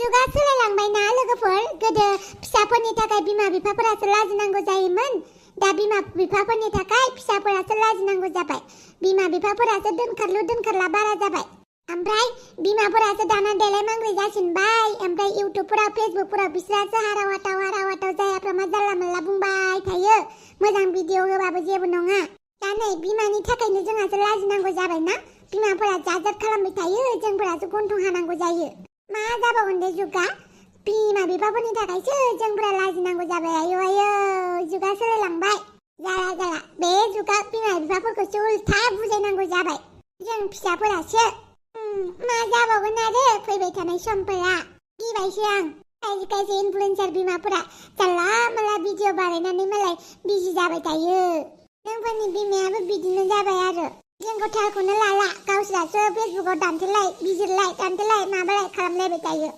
जुगा सोलायलांबायना लोगोफोर गोदो फिसाफोरनि थाखाय बिमा बिफाफोरासो लाजिनांगौ जायोमोन दा बिमा बिफाफोरनि थाखाय फिसाफोरासो लाजिनांगौ जाबाय बिमा बिफाफोरासो दोनखारला बारा जाबाय ओमफ्राय बिमाफोरासो दाना देलाय मांग्रि जासिनबाय ओमफ्राय इउट्युबफोराव फेसबुकफोराव बिसोरासो हारावाथाव जायाफ्रा मा जानला मोनला बुंबाय थायो मोजां भिडिअ होबाबो जेबो नङा दा नै बिमानि थाखायनो जोंहासो लाजिनांगौ जाबायना बिमाफोरा जाजाद खालामबाय थायो जोंफोरासो गन्थं हानांगौ जायो मा जाबावगोन दे जुगा बिमा बिफाफोरनि थाखायसो जोंफोरा लाजिनांगौ जाबाय आयौ जुगा सोलायलांबाय जाला बे जुगा बिमा बिफाफोरखौसो उल्था बुजायनांगौ जाबाय जों फिसाफोरासो मा जाबावगोन आरो फैबाय थानाय समफोरा गिबायसो आं खायसे इनफ्लुएन्सार बिमाफोरा जाला माला भिडिअ बानायनानै मालाय बिजि जाबाय थायो जोंफोरनि बिमायाबो बिदिनो जाबाय आरो जोंखौ थालखौनो लाला गावसोरासो फेसबुकाव दान्थेलाय बिजिरलाय दान्थेलाय माबालाय खालामलायबाय थायो